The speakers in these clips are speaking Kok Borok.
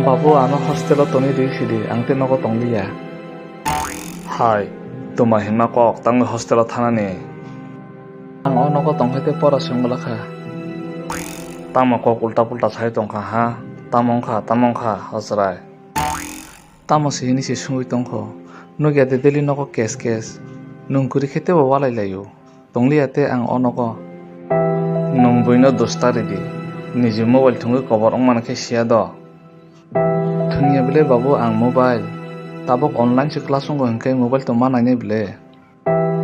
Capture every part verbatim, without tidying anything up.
Babu, ano hostel o tonwi rwi sidi, ang tei nogo tongliya. Hai, tuma hinma kok, tangwi hostel o thanani? Ang o nogo tongkhe tei pora se wngla kha. Tamo kok ulta pulta sai tongkha ha? Tamo wngkha, tamo wngkha, o chwrai? Tamo se hini se swngwi tongkho? Nukya de daily nogo kes kes. Nwng kwrwi khe teibo walai laio. Tongliya tei ang o nogo. Nwng buino dos ta ridi. Niji mobile thwngwi kobor wngmani khe siya do. Thwngya bwle babu ang mobile. Tabuk online se class wngo hwnkhe mobile tongma nainai bwle.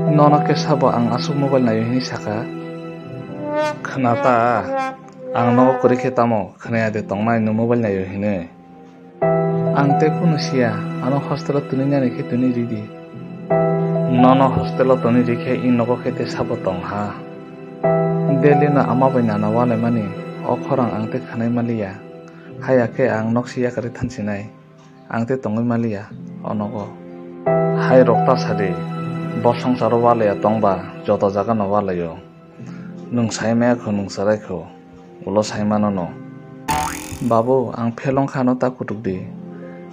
Nono khe sabo ang aswk mobile naio hinwi sakha? Khna ta, ang nogo kwrwi khe tamo khwnaya de tongnai nwng mobile naio hinwi? Ang tei kunu siya, ano hostel o twnwi nani khe twnwi ridi. Nono hostel o twnwi rikhe i nogo khe tei sabo tong ha? Daily no ama bai nana walaimani, o khorang ang tei khwnai maliya. Haiya khe ang nok se yakarwi thansinai. Ang tei tongwi maliya o nogo. Hai rok ta sadi, bo swngcharo walaiya tongba joto jaga no walaio. Nwng sai maya kho, nwng chwrai kho, ulo sai mano no. Babu, ang phelong kha no ta kutuk di.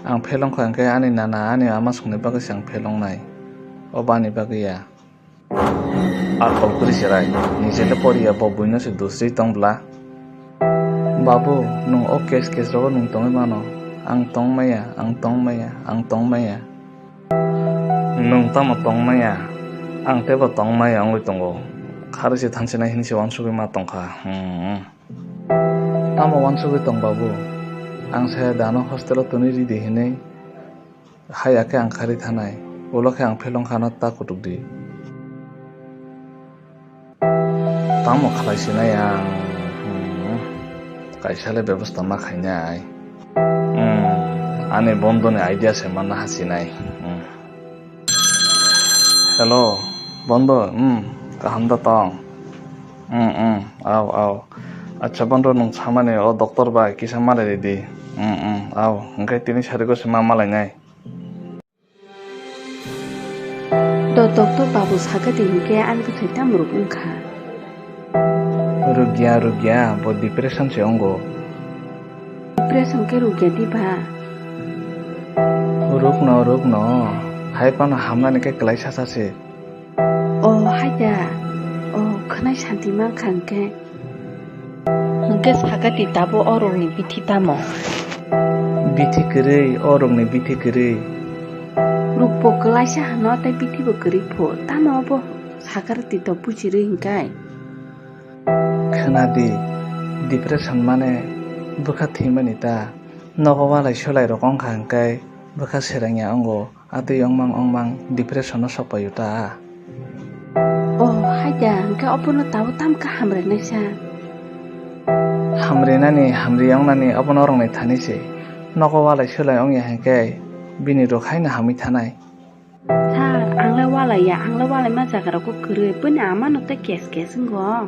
Ang phelong kha hwnkhe ani nana, ani ama songni bagwi se ang phelong nai. O bani bagwi ya. Akol kwrwi se rai, nijele poriya bo buino se dusri tong bla. Babu, nwng o kes kes rogo nwng tongwi mano. Ang tong maya, ang tong maya, ang tong maya. Nwng tamo tong maya? Ang teibo tong maya wngwi tongo. Khari se thansinai hinwi se uansugwi ma tongkha. Hmm. Tamo uansugwi tong babu? Ang saya dano hostel o tonwi ridi hinwi. Haiya khe ang khari thanai, ulo khe ang phelong khano ta kutuk di. Tamo khlai sinai ang, hmm, kaisa le bebosta ma khainai. Hmm, ani bondoni idea se manna ha sinai. Hmm. Hello, bondo, hmm, kaham da tong? Hmm, hmm, au, au. Acha bondo, nwng samani o doctor bai kisa malai ridi. Hmm, hmm, au, hwnkhe tini sarigo se ma malainai. Do doctor babu sakha di hinkhe ani bwsai tamo rwk wngkha? Rwkya, rwkya, bo depression se wngo. Depression khe rwkya diba? Rwkno, rwkno. Hai phano hamnani khe kwlai sacha se. O, hai da. O, khwnai santi mankha hinkhe. Hwnkhe sakati tabuk o rokni bithi tamo? Bithi kwrwi, o rokni bithi kwrwi. Rukbo kwlaisa hwno tei bithibo kwrwi pho, tamo obo sakarati to buchirwi hinkai? Khwnadi, depression mane bwkha thwimani ta. Nogo walai swlai rok wngkha hinkai bwkha serengya wngo. Atwi ongmang ongmang depression-o sokpaio ta. Oh, hai da, hwnkhe obono tabuk tamkhe hamrwinaisa? Hamrinani, hamri wngnani obono norokni thani se. Nogo walai swlai wngya hwnkhe bini rok haino hamwi thanai. Sir, ang le walaiya, ang le walaima jaga rogo kwrwi, bini amano tei kes kes wngo.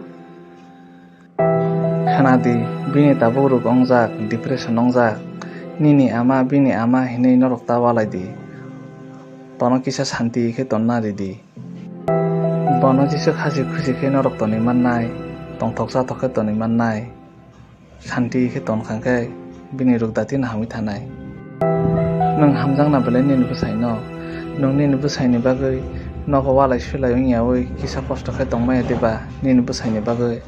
Khwnadi, bini tabuk rwk wngjak, depression wngjak. Nini ama, bini ama hinwi norok ta walai di. Bono kisa santi khe tonna ridi. Bono jeswk hasi khusi khe norok tonwi mannai, tongthok chathok khe tonwi mannai. Santi khe tonkha khe bini rwk datino hamwi thanai. Nwng hamjakna belai nini bwsaino. Nwng nini bwsaini bagwi nogo walai swlai wngyawi kisa kosto khe tongmaya diba nini bwsaini bagwi?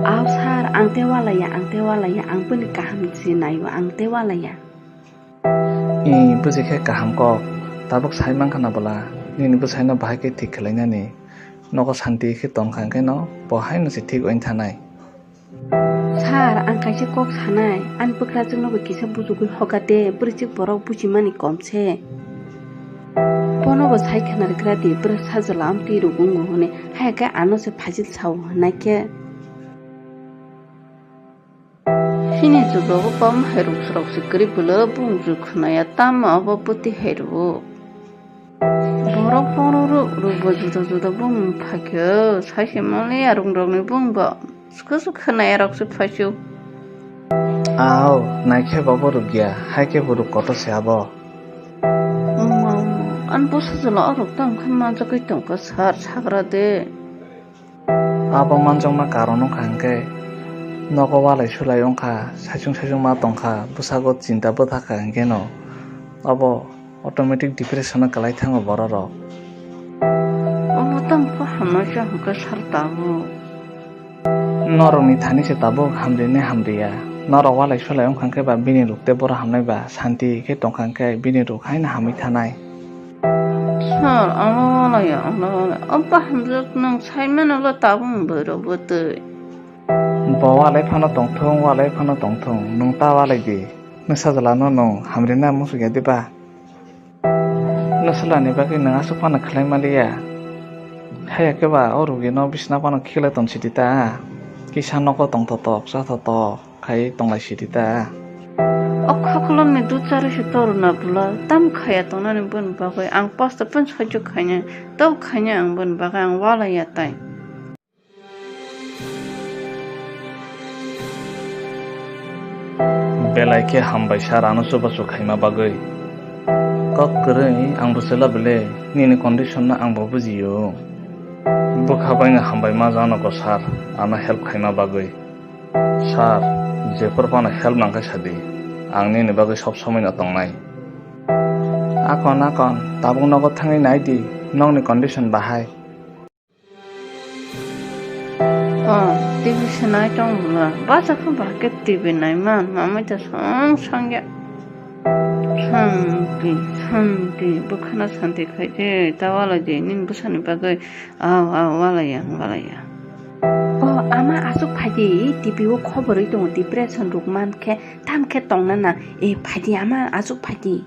Aw sir, ang tei walaiya, ang tei walaiya, ang bini kaham se naio, ang tei walaiya. I, buji khe kaham kok, tabuk sai mankha na bwla, nini bwsaino bahai khe thik khlainani, nogo santi khe tongkha hwnkhe no bo haino se thik wng thanai. Sir, ang kaisa kok sanai, ani bwkrajwkno bo kisa bujugwi hoga de, bwrwichwk borok bujimani kom se. Bono bo sai khna rwkra di, bwrwi sajla amtwi rwk wngo hwnwi, haya khe ano se phajil sao hwnai khe. Chini jugo bo bam hai rok se rok se kwrwi bwlw bung ju khwnaya, tamo abo bwtwi hai rwo. Borok borok rok rok bo juda juda bung phaikhe, sai se manliya rung rok ni bung bo. Swkang swkang khwnaya rok se phaisu. Aw, naikhe bo borok ya, hai khe borok kotor se abo. Omo, omo, ani bwsa jwla orok tamo khe manjagwi tongkha sir, sagra de. Abo manjakma karon wngkha hwnkhe, Nogo walai sulai wngkha, saichung saichung ma tongkha, bwsago chinta bwthakha, hwnkhe no abo automatic depression o kwlai thango borok rok. Omo tamo khe hamnai se hwnkhe sar tabuk. Norokni thani se tabuk hamrine hamriya. Norok walai sulai wngkha khe ba bini ruk tei borok hamnai ba santi khe tongkha khe bini ruk haino hamwi thanai. Sir, ang walai ya, ang walai ya. Obo hamjak nwng saimano le tabuk nwng boirok bwtwi. Bo walai phano tongthung, walai phano tongthung, nwng ta walai di. Nwng sajla no nwng hamrina muchung ya diba? Nwswlani bagwi nwng aswk phano khlai maliya. Haiya khe ba o rugi no bisna phano khiklai tong sidi ta. Kisa nogo tongthotok, chathotok khai tonglai sidi ta. O khakolomni dud charwi se toruna bwla, tamo khaiya tongnani boni bagwi ang posto pen saichuk khainai, tabo khainai ang boni bagwi ang walai ya tai. Belai khe hambai sir, ano chubachu khaima bagwi. Kok kwrwi ang bwswla bele, nini condition no ang bo bujio. Bwkha baino hambai ma janogo sir, ano help khaima bagwi. Sir, jephru phano help nangkhe sadi, ang nini bagwi sob somoi no tongnai. Akon, akon, tabuk nogo thangwi nai di, nokni condition bahai. O, T V se nai tong bwla. Bachakha bahai khe T V nai man, mamai ta song song ya. Santi, santi, bwkhano santi khai di, ta walai di, nini bwsani bagwi. Aw, aw, walai ya, walai ya. O, ama aswk phai di, T V o khobor wi tongo, depression rok man khe, tam khe tongna na. E, phai di ama aswk phai di.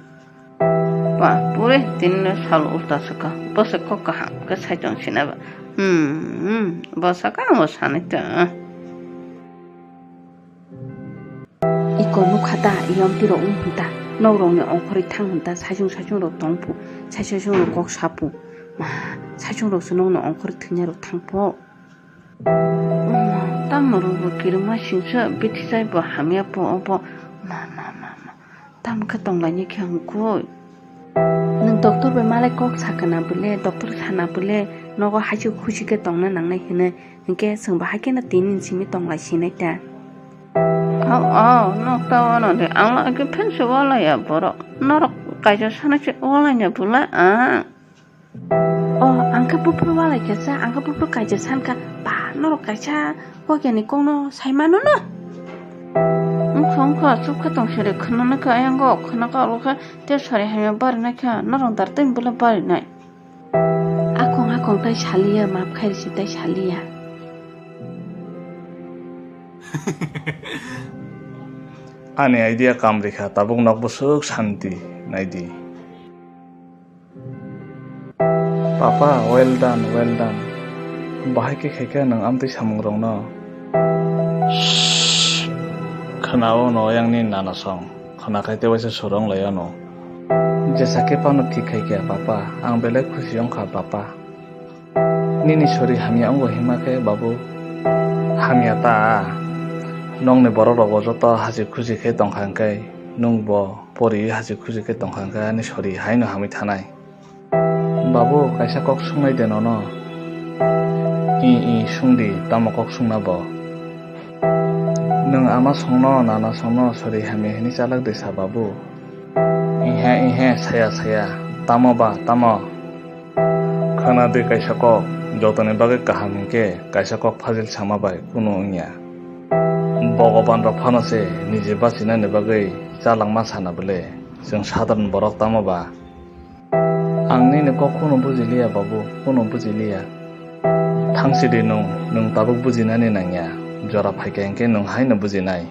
Ba, pure tini no sal ulta swkha. Bo se kok kaham khe sai tong sina ba. Hmm, hmm, bo saka amo sanai ta. Iko nukha ta, iyam tiro wng hinta. Nok rok ni ongkhorwi thang hinta, saichung saichung rok tong phu. Saichung saichung rok kok sa phu. Ma, saichung rok se nok ni ongkhorwi thwina rok thang phu. Tamo rok bo kirima singsa, bithi chai bo hamya phu obo. Ma, ma, ma, ma. Tamo khe tonglaini khe ang koi. Nwng doctor bai malai kok sakana bole, doctor sana bole, nogo haisi khusi khe tongna nangnai hinwi, hinkhe chwng bo hai kheno tini simi tonglai sinai ta. Aw, aw, nok ta wano de, ang lagi phensi walai ya borok. Norok kaisa sana se walai ya bole ang. O, ang khe buphuru walai khe cha, ang khe buphuru kaisa san kha, ba, norok kaisa wakyani kokno sai mano no? Wngkha, wngkha, chukha tong sere khwnana khe ayang go, khwna kha alo khe te sari hamya bari nai kha, norok dar tei bole bari nai. Akong, akong tai saliya, map khai risi tai saliya. Ani idea kam rikha, tabuk nok bwswk santi, naidi. Papa, well done, well done. Bahai khe khaikha nwng amtwi samungrokno. Shh! Khwnao no, ayang ni nana song. Khwnakhai tei waisa surong lai ano. Jesa khe phano thik khaikha, Papa. Ang belai khusi wngkha, Papa. Nini sori hamya wngo hima khe, Babu? Hamya ta. Nokni borok rogo joto hasi khusi khe tongkha hwnkhe, nwng bo poriwi hasi khusi khe tongkha hwnkhe, ani sori haino hamwi thanai. Babu, kaisa kok sungnai de nono. I, i, sungdi, tamo kok sungna bo? Nwng ama songno, nana songno sori hamya hinwi chalak de sa, Babu? Ihe, ihe, saya, saya. Tamo ba, tamo? Khwna di kaisa kok, jotoni bagwi kaham hinkhe kaisa kok phajil sama bai kunu wngya. Bhogoban rok phano se niji bachinani bagwi chalangma sana bwle, chwng sadharon borok tamo ba? Ang nini kok kunu bujiliya, Babu, kunu bujiliya. Thangsidi nwng, nwng tabuk bujinani nangya. Jora phaikha hinkhe nwng haino bujinai.